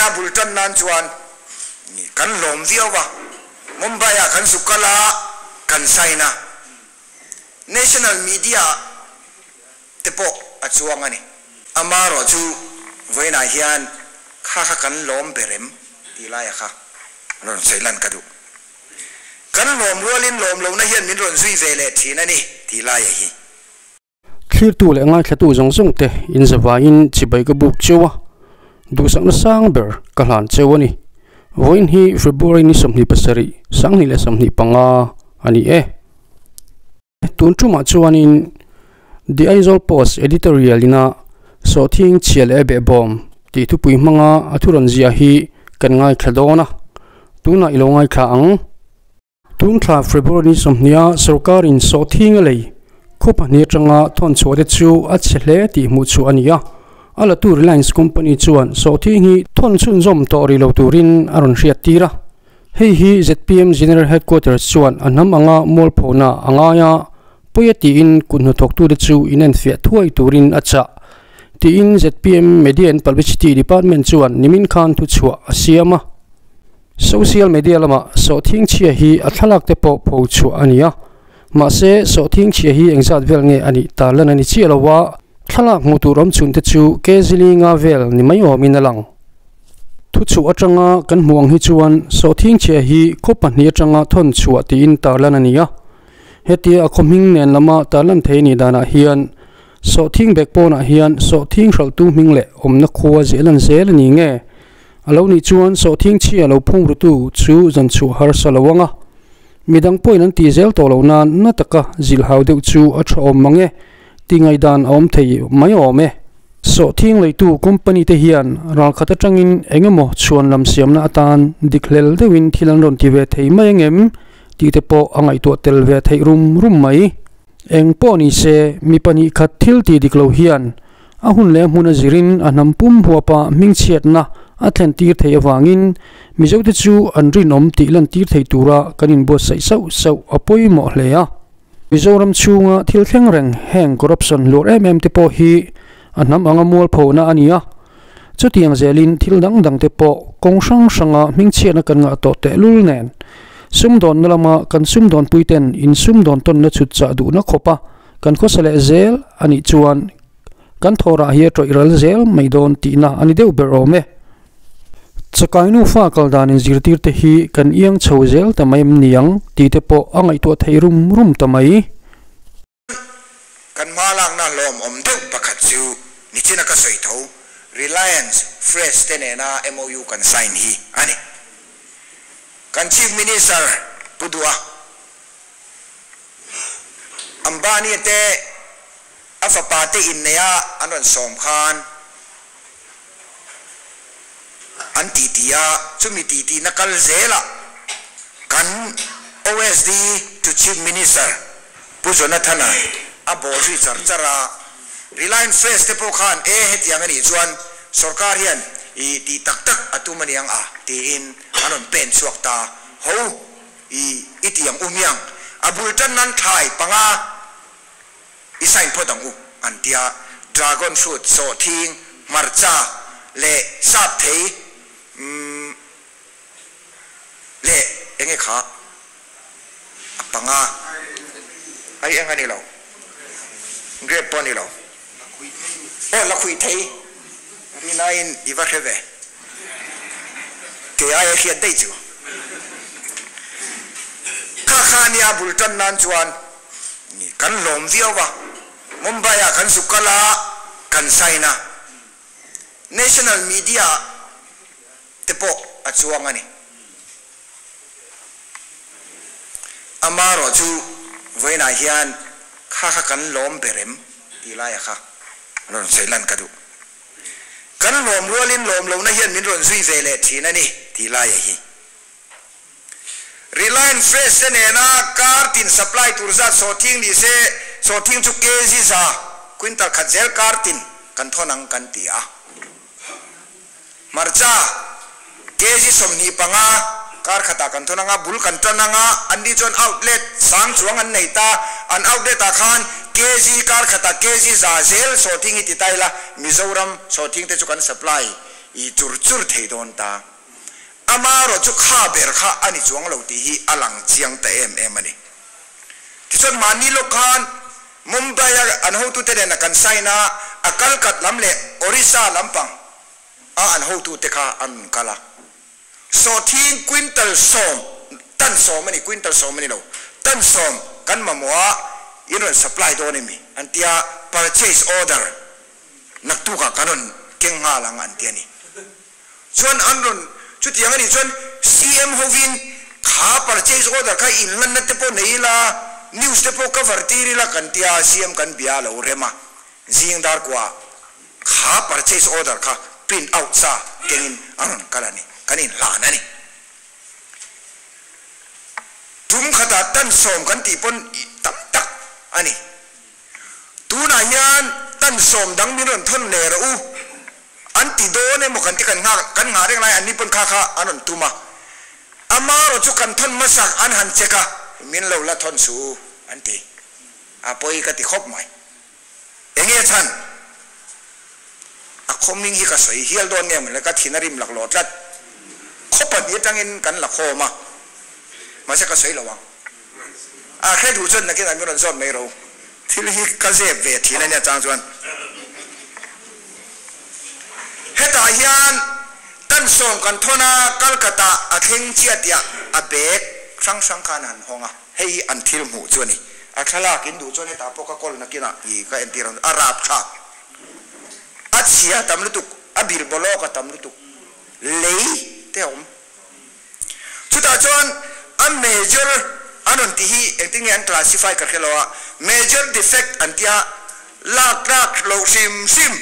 nia bul tan nan chuan kan lawm viau a, Mumbai ah kan zuk kal a, kan sign a, national media te pawh a chuang a ni. Amaherawhchu vawiinah hian kha kha kan lawm ber em tih laia kha rawn sawi lan ka duh. Kan lawm rualin lawm lohna hian min rawn zui ve leh thin a ni tih laia hi. Thlirtu leh ngaithlatu zawng zawng te in zavaiin chibai ka buk cheu a, duhsakna sang ber ka hlan cheu a ni. Vawiin hi February ni 27, 2025 a ni e. Tun tumah chuanin The Aizawl Post editorial ina Sawhthing chhia leh behbawm tih thupui hmanga a thu rawn ziah hi kan ngaithla dawn a, tunah i lo ngaithla ang. Tun thla February ni 20 a sorkarin sawhthing a lei khaw pahnih atanga thawn chhuah te chu a chhe hle tih hmuh chhuah a ni a, a latu Reliance company chuan sawhthing hi thawn chhunzawm tawh rih lo turin a rawn hriat tir a, hei hi zpm General Headquarters chuan a hnam anga mualphona a ngai a, pawi a tiin kut hnathawktute chu inenfiah thuai turin a chah tiin zpm Media and Publicity Department chuan nimin khan thuchhuah a siam a. Social media lamah sawhthing chhia hi a thlalak te pawh pho chhuah a ni a, mahse sawhthing chhia hi engzat vel nge a nih tarlan a ni chiah lo a, thlalak hmuh tur awm chhun te chu kg li nga vel ni mai awmin a lang. Thuchhuah atanga kan hmuh ang hi chuan sawhthing chhia hi khaw pahnih atanga thawn chhuah tiin tarlan a ni a, hetia a khaw hming nen lama tarlan thei a nih danah hian sawhthing bag pawnah hian sawhthing hralhtu hming leh awmna khua zelan zel a ni nge? A lo nih chuan sawhthing chhia lo phung rutu chu zan chhuah harsa lo ang a, midang pawhin an tih zel tawh loh nan na taka zilh hau deuh chu a tha awm mang e tih ngaihdan a awm thei mai awm e. Sawhthing leitu company te hian ralkhat atangin eng emaw chhuan lam siamna atan dik hlel deuhin thil an rawn ti ve thei mai ang em tih te pawh a ngaihtuah tel ve theih rum rum mai. Eng pawh ni se mi pahnih khat thil tih dik lo hian A hun leh hmun a zirin a hnam pum huapa hmingchhiatna a thlen tir theih avangin Mizote chu an rinawm tih lantir thei tura kan inbuatsaih sauh sauh a pawimawh hle a. Mizoram chhunga thil thleng reng heng corruption hluar em em te pawh hi a hnam anga mualphona a ni a. Chutiang zelin thil dang dang te pawh kawng hrang hranga hmingchhiatna kan ngah tawh tehlul nen sumdawnna lama kan sumdawnpuiten insumdawn tawnna chhut chah duhna khawpa kan khawsa leh zel a nih chuan kan thawrah hi a tawih ral zel mai dawn tihna a ni deuh ber awm e. Chakai nufa kal dan inzirtir te hi kan iang chho zel ta mai em ni ang tih te pawh a ngaihtuah theih rum rum ta mai. Kan hma lakna hlawmawm deuh pakhat chu nichina ka sawi tho Reliance Fresh te nena MOU kan sign hi a ni. Kan Chief Minister Pu Duha Ambani te a fapa te inneih a an rawn sawm khan an titi a, chumi titi na kal zelah kan OSD to Chief Minister Pu Jonathan-a a bawh zui char char a, Reliance Fresh te pawh khan e hetiang a nih chuan sorkar hian i tih tak tak a tum aniang a tiin an rawn pen chhuak ta ho. I i ti ang u miang, a bul tan nan thlai panga i sign phawt ang u an tia, dragon fruit, sawhthing, hmarcha leh sap thei umm leh enge kha a panga ai eng a ni lo, grape pawh a ni lo, aw la khuih thei rinaiin i va hre ve. Kei aia hriat daih chu. Kha kha nia bul tan nan chuan kan lawm viau a, Mumbai ah kan zuk kal a, kan sign a, national media te pawh a chuang a ni. Amaherawhchu vawiinah hian kha kha kan lawm ber em tih laia kha rawn sawi lan ka duh. Kan lawm rualin lawm lohna hian min rawn zui ve leh thin a ni, tih laia hi. Reliance Fresh te nena kar tin supply tur zat sawhthing ni se, sawhthing chu kg za, quintal khat zel kar tin kan thawn ang kan ti a. Hmarcha kg 25 kar khatah kan thawn ang a, bul kan tan ang a, anni chuan outlet sang chuang an nei ta, an outlet ah khan kg kar khatah kg za zel sawhthing hi ti ta ila, Mizoram sawhthing te chu kan supply. i chur chur thei dawn ta. Amaherawh chu kha ber kha a ni chuang lo tih hi a lang chiang ta em em a ni. Tichuan mahni lawk khan Mumbai-a an hotute nena kan sign a, a Kalkat lam leh Orissa lampang a an hotute kha an rawn kal a. Sawhthing quintal sawm, tan sawm a ni, quintal sawm a ni lo, tan sawm kan mamawh a, in rawn supply dawn emi? An ti a, purchase order naktukah kan rawn keng nghal ang an ti a ni. Chuan an rawn chutiang a nih chuan CM hovin kha purchase order kha inhlanna te pawh nei ila, news te pawh cover tir ila kan ti a, CM kan bia a lo rem a, zing dar kuah kha purchase order kha print out sa kengin a rawn kal a ni, kan inhlan a ni. Tum khatah tan sawm kan tih pawn tam tak a ni. Tunah hian tan sawm dang min rawn thawn leh rawh u, an ti dawn emaw kan ti kan nghak kan nghah reng lai an ni pawn kha kha an rawn tum a, amarawh chu kan thawn hmasak an han check a, min lo la thawn suh u an ti a, pawi ka ti khawp mai. Enge chhan? A khaw hming hi ka sawi hial dawn nge mawle ka thin a rim laklawh tlat. Khaw pahnih atangin kan la khawm a, mahse ka sawi lo ang. A hre duh chuan nakinah min rawn zawt mai ro. Thil hi ka zep ve thin a nia chang chuan. Hetah hian tan sawm kan thawn a, Calcutta a thleng chiah tih a bag hrang hrang khan han hawng a, hei hi an thil hmuh chu a ni. A thlalak in duh chuan hetah pawh ka kawl nakinah i ka entir ang a rapthlak. A chhia tam lutuk, a bil bawlawk a tam lutuk, lei te a awm. Chutah chuan a major an rawn tih hi engtin nge an classify ka hre lo a, major defect an tia lak tlak loh hrim hrim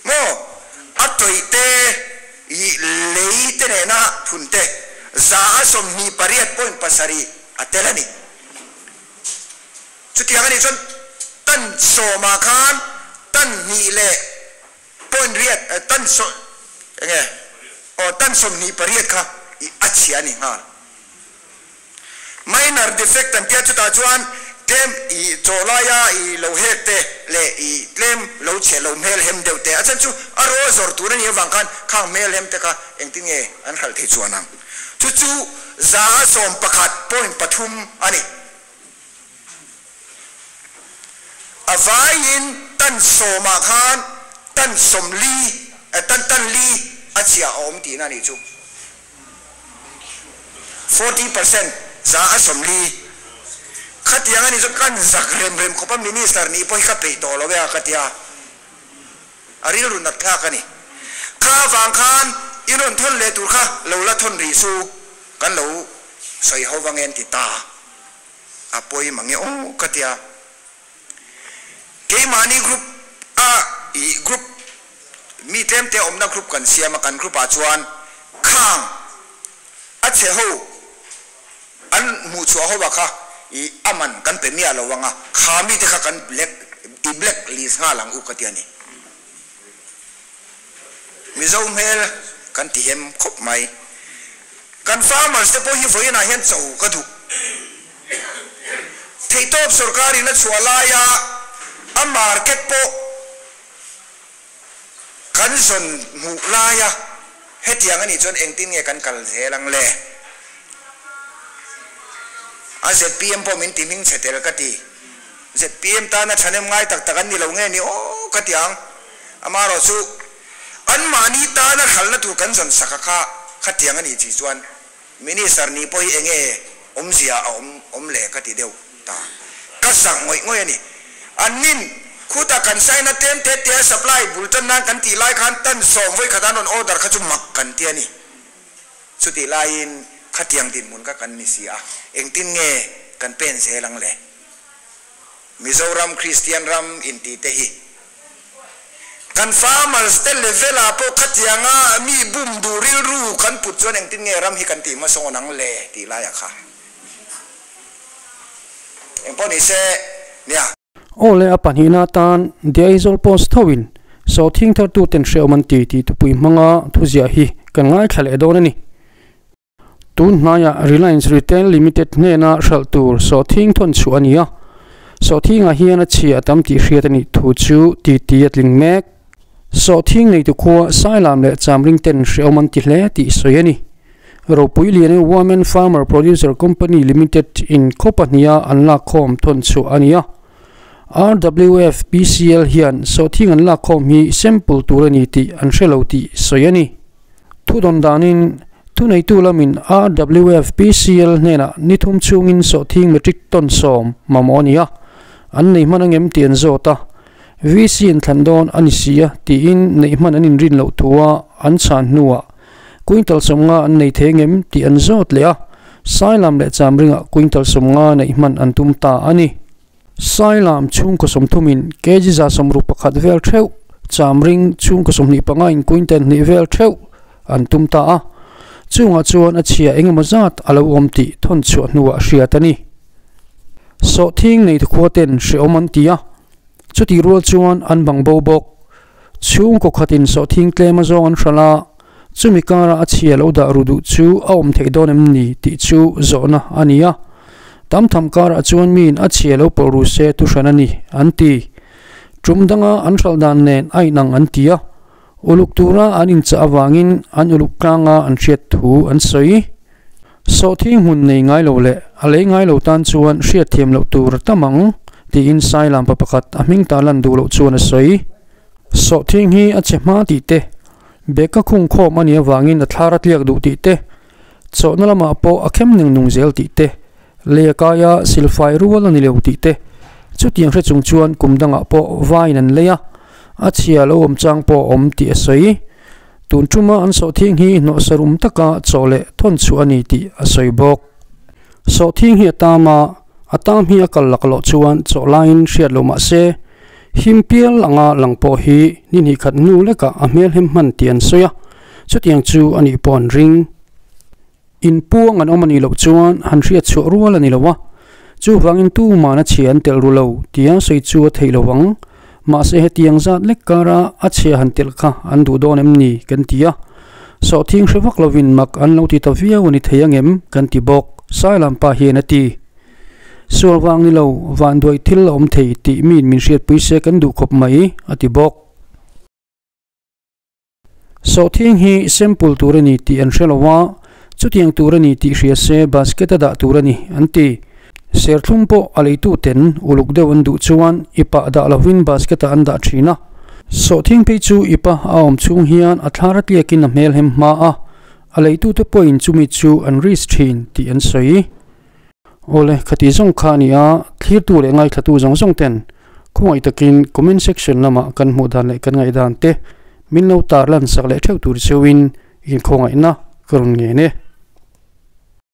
maw a tawih te ih lei te nena phun te 28.7 a tel a ni. Chutiang a nih chuan tan sawmah khan tan hnih leh Point riat tan saw enge aw tan 28 kha i a chhia a ni nghal. Minor defect an tia chutah chuan tlem i chaw laia i lo hek te leh i tlem lo chhe lo hmel hem deuh te a chhan chu a raw zawr tur a nih avang khan khang hmel hem te kha engtin nge an hralh thei chuan ang. Chu chu 111.3 a ni. A vaiin tan sawmah khan tan sawmli, tan tan li a chhia a awm tihna a nih chu. 40% 40%. Khatiang a nih chuan kan zak rem rem khawp a, Minister nih pawh hi ka peih tawh lo e a ka ti a. A rilru nat thlak a ni. Kha avang khan i rawn thawn leh tur kha lo la thawn rih su, kan lo sawi ho vang en ti ta. A pawi mange aw ka tia. Keimahni group a ih group mi tlemte awmna group kan siam a, kan group ah chuan khang a chhe ho an hmuh chhuah ho ah kha ih a man kan pe miah lo ang a, kha mite kha kan black i black list nghal ang u ka tia ni. Mizo hmel kan ti hem khawp mai. Kan farmers te pawh hi vawiinah hian cho ka duh. Theihtawp sorkarin a chhuah laia a market pawh kan zawn hmuh laia hetiang a nih chuan engtin nge kan kal zel ang le? A zpm pawh min ti hming chhe tel ka ti. Zpm tana thahnem ngai tak tak an ni lo nge ni aw ka ti ang. Amaherawh chu anmahni tana hralhna tur kan zawn sak a kha khatiang a nih chi chuan Minister nih pawh hi enge awmzia a awm awm le ka ti deuh ta. Ka zak ngawih ngawih a ni. Annin khutah kan sign a tlem te te a supply bul tan nan kan tih lai khan tan sawm vawi khat an rawn order kha chu mak kan ti a ni. Chutih laiin khatiang dinhmun kha kan ni si a, engtin nge kan pen zel ang le? Mizoram Kristian ram inti te hi kan farmers te level ah pawh khatianga mi bum duh rilru kan put chuan engtin nge ram hi kan tih hmasawn ang le tih lai ah kha engpawh ni se nia. Aw le a pahnihna atan The Aizawl Post thoin sawhthing thartuten hrehawm an ti tih thupui hmanga thuziah hi kan ngaithla leh dawn a ni. Tun hnaiah Reliance Retail Limited hnena hralh tur sawhthing thawn chhuah a ni a, sawhthingah hian a chhia a tam tih hriat a nih thu chu titi a tling mek. Sawhthing neitu khua Sailam leh Chamring ten hrehawm an ti hle tih sawi a ni. Ropui Lian Women Farmer Producer Company Limited in khaw pahniha an lakkhawm thawn chhuah a ni a. RWFPCL hian sawhthing an lakkhawm hi sample tur a ni tih an hre lo tih sawi a ni. Thudawn danin thuneitu lamin RWFPCL hnenah ni thum chhungin sawhthing metric ton sawm mamawh a ni a, an nei hman angem tih an zawt a. VC in thlan dawn a ni si a tiin neih hman an inrin loh thua an chhan hnuah quintal sawmnga an nei thei ngem tih an zawt leh a, Sailam leh Chamringah quintal sawmnga neih hman an tum ta a ni. Sailam chhungkaw sawmthumin kg 161 vel theuh, Chamring chhungkaw 25 in quintal hnih vel theuh an tum ta a, chungah chuan a chhia engemaw zat a lo awm tih thawn chhuah hnuah hriat a ni. Sawhthing nei khua ten hrehawm an ti a, chutih rual chuan an bang bo bawk. Chhungkaw khatin sawhthing tlem a zawng an hralh a, chumi kara a chhia lo dah ru duh chu a awm theih dawn em ni tih chu zawhna a ni a. Tam tham karah chuan miin a chhia lo pawlh ru se thu hran a ni, an ti. Tum danga an hralh dan nen a inang an ti a, uluk tura an inchah avangin an uluk tlanga an hriat thu an sawi. Sawhthing hmun nei ngai lo leh a lei ngai lo tan chuan hriatthiam loh tur a tam ang, tiin Sailam pa pakhat a hming ta lan duh loh chuan a sawi. Sawhthing hi a che hma tih te, beka khung khawm a nih avangin a thlar a tliak duh tih te, chawhna lamah pawh a khem neng nung zel tih te, lei a kaia silfai rual a ni lo tih te, chutiang hre chung chuan kum dangah pawh vaiin an lei a, a chhia lo awm chang pawh a awm tih a sawi. Tun tuma an sawhthing hi hnawhsarum taka chaw leh thawn chhuah a ni tih a sawi bawk. Sawhthing hi a tam a, a tam hi a kal laklawh chuan chaw laiin hriat lo mah se, him pial anga lang pawh hi ni hnih khat hnu lekah a hmelhem hman tih an sawi a, chutiang chu a nih pawh an ring. Inpuang an awm a nih loh chuan han hriat chhuah rual a ni lo a, chuvangin tuman a chhia an telh ru lo tia sawi chu a theih lo ang. Mahse hetiang zat lek kara a chhia han telh kha an duh dawn em ni kan ti a, sawhthing hre vak lovin mak an lo ti ta viau a ni thei angem kan ti bawk, Sailam pa hian a ti. Sual vang ni lo, vanduai thil a awm thei tih miin min hriatpui se kan duh khawp mai, a ti bawk. Sawhthing hi sample tur a ni tih an hre lo a, chutiang tur a ni tih hria se basket a dah tur a ni, an ti. Serthlum pawh a leitu ten uluk deuh an duh chuan ipah dah lovin basket ah an dah thin a. Sawhthing phei chu ipa a awm chhung hian a thlar a tliakin a hmelhem hma a, a leitute pawhin chumi chu an risk thin tih an sawi. Awle, khati zawng kha a ni a, thlirtu leh ngaithlatu zawng zawng ten khawngaih takin comment section lamah kan hmuh dan leh kan ngaihdan te min lo tar lan sak leh theuh tur cheuhin inkhawngaihna ka rawn ngen e.